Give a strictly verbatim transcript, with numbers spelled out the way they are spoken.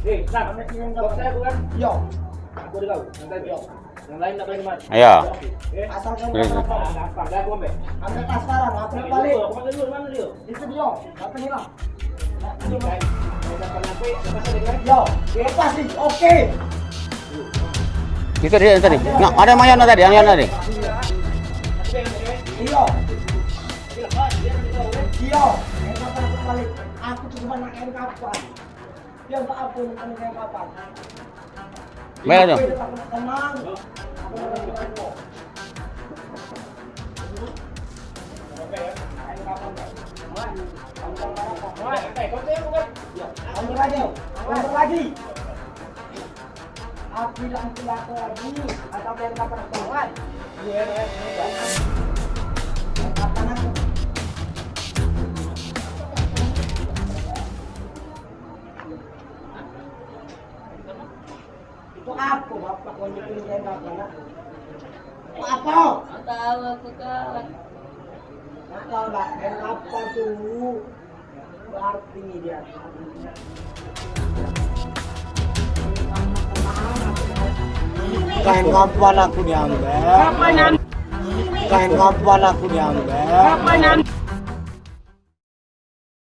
Eh, Sam, kau percaya aku kan? Yo. Aku ada kau, yang tadi. Yo. Yang lain tak berani mati. Ayo. Eh? Asal kau Iya, iya. Apa? Apa? Dah aku ambil. Ambil tas sekarang, aku balik. Aku ambil dulu, mana dia? Itu dia, apa ni lah? Ini kan, yang dapat lampu, lepas ada kan? Yo, lepas ni, oke. Itu dia tadi. Nah, ada Mayana tadi, Mayana tadi. Iyo. Iyo. Yang dapat aku balik. Aku tu cuma nak kain kapan. Dia tak apa, nak kain kapan. Mana tu? Aku nak tenang. Aku nak tenang. Mundur lagi, mundur lagi. Aku bilang celaka lagi, atau biar dapat kawan. Iya, iya, iya. Kapan aku? Itu apa, Bapak, kau nyetir kayak apa, nak? Itu apa? Tak tahu aku, Kak. Tak tahu, Pak. Kayak apa tu? Berarti dia. Kain kapan aku diambil? Kain kapan aku diambil?